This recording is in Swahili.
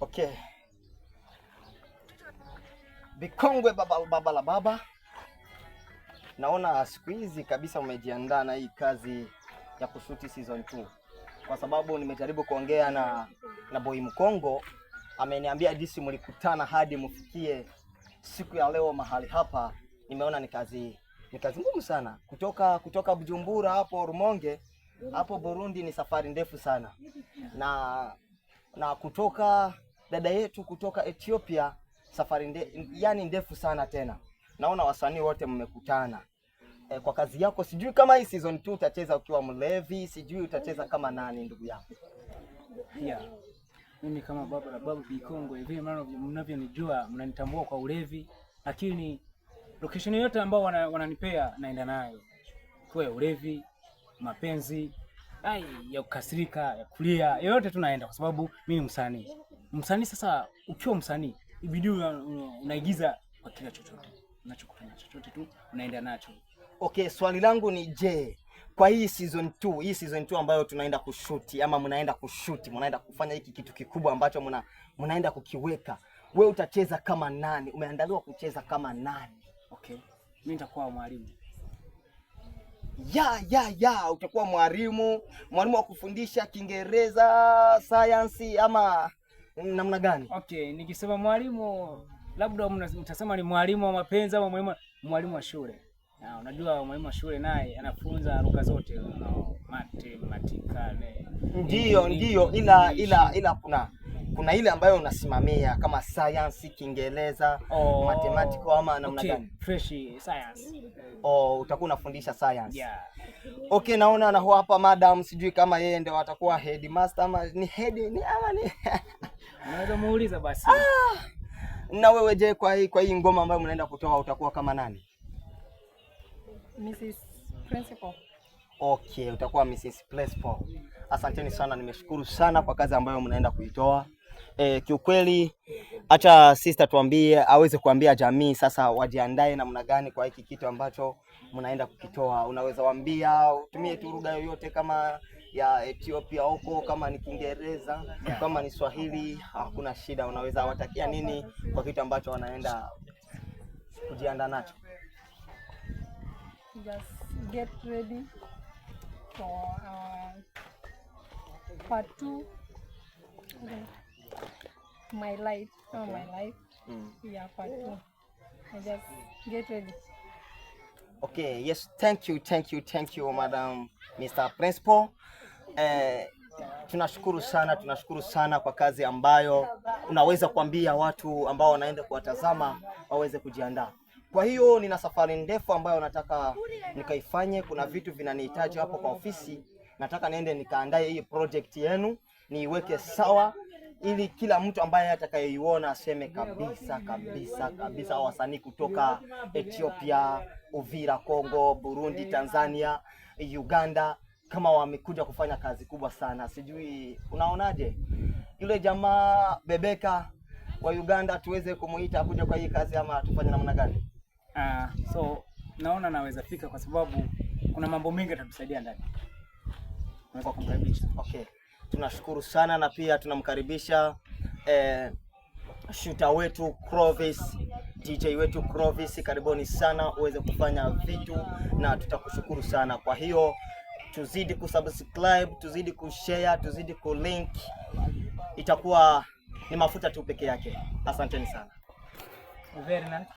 Okay. Bikongwe baba baba la baba, naona siku hizi kabisa umejiandaa na hii kazi ya kushuti season 2, kwa sababu nimejaribu kuongea na Boy Mkongo, ameniambia jinsi mlikutana hadi mfikie siku ya leo mahali hapa. Nimeona ni kazi ngumu sana kutoka Bujumbura hapo Rumonge hapo Burundi, ni safari ndefu sana, na kutoka dada yetu kutoka Ethiopia safari yani ndefu sana tena. Naona wasanii wote mmekutana kwa kazi yako. Sijui kama hii season 2 utacheza ukiwa mlevi, sijui utacheza kama nani, ndugu yangu. Yeah. Mimi kama baba la babu Bikongwe, vile mnavyonijua, mnanitambua kwa ulevi, lakini location yote ambao wananipea naenda nayo, kwa ulevi, mapenzi, ai, ya kukasirika, ya kulia, yoyote tunaenda kwa sababu mimi ni msanii. Msanii sasa, ukiwa msanii ibidi unaigiza kwa kila chochote unachokutana, chochote tu unaenda nacho. Okay, swali langu ni je, kwa hii season 2, hii season 2 ambayo tunaenda kushuti ama mnaenda kushuti, mnaenda kufanya hiki kitu kikubwa ambacho mnaenda kukiweka, we utacheza kama nani? Umeandaliwa kucheza kama nani? Okay, mimi nitakuwa mwalimu. Ya, utakuwa mwalimu, mwalimu wa kufundisha Kiingereza, science ama namna gani? Okay, nikisema mwalimu labda mtasema ni mwalimu wa mapenzi ama mwalimu wa shule. Na unajua mwalimu wa shule naye anafunza lugha zote, mathematicale. Ndiyo, ila kuna ile ambayo unasimamia kama science, Kiingereza, Oh, mathematical ama namna okay, gani? Fresh science. Oh, utakuwa unafundisha science. Yeah. Okay, naona na hapa madam, sijui kama yeye ndio atakuwa headmaster ama ni head ni ama ni Unaweza muuliza basi. Na wewe je, kwa hii ngoma ambayo mnaenda kutoa utakuwa kama nani? Mrs. Principal. Okay, utakuwa Mrs. Principal. Asanteni sana, nimeshukuru sana kwa kazi ambayo mnaenda kuitoa. Kiukweli acha sister tuambie, aweze kuambia jamii sasa wajiandae namna gani kwa hiki kitu ambacho mnaenda kukitoa. Unaweza waambia, utumie tu lugha yoyote kama ya Ethiopia huko, kama ni Kiingereza, kama ni Swahili, hakuna shida. Unaweza watakia nini kwa kitu ambacho wanaenda kujiandaa nacho? Just get ready for our part two. My life, oh, my life. Yeah, part two. I just get ready. Okay, yes, thank you, thank you, thank you, Madam Mr. Principal. Tunashukuru sana kwa kazi ambayo unaweza kuambia watu ambao wanaenda kuwatazama waweze kujiandaa. Kwa hiyo nina safari ndefu ambayo nataka nikaifanye. Kuna vitu vinanihitaji hapo kwa ofisi, nataka niende nikaandae hii project yenu niiweke sawa, ili kila mtu ambaye atakayeiona aseme kabisa kabisa kabisa, wasanii kutoka Ethiopia, Uvira, Congo, Burundi, Tanzania, Uganda kama wamekuja kufanya kazi kubwa sana. Sijui unaonaje yule jamaa Bebeka wa Uganda, tuweze kumuita akuja kwa hii kazi ama tufanye namna gani? So naona naweza fika kwa sababu kuna mambo mengi yatatusaidia ndani. Unaweza kumkaribisha. Okay, tunashukuru sana na pia tunamkaribisha shooter wetu Clovis, DJ wetu Clovis, karibuni sana uweze kufanya vitu na tutakushukuru sana. Kwa hiyo tuzidi kusubscribe, tuzidi kushare, tuzidi kulink, itakuwa ni mafuta tu peke yake. Asanteni sana. Very nice.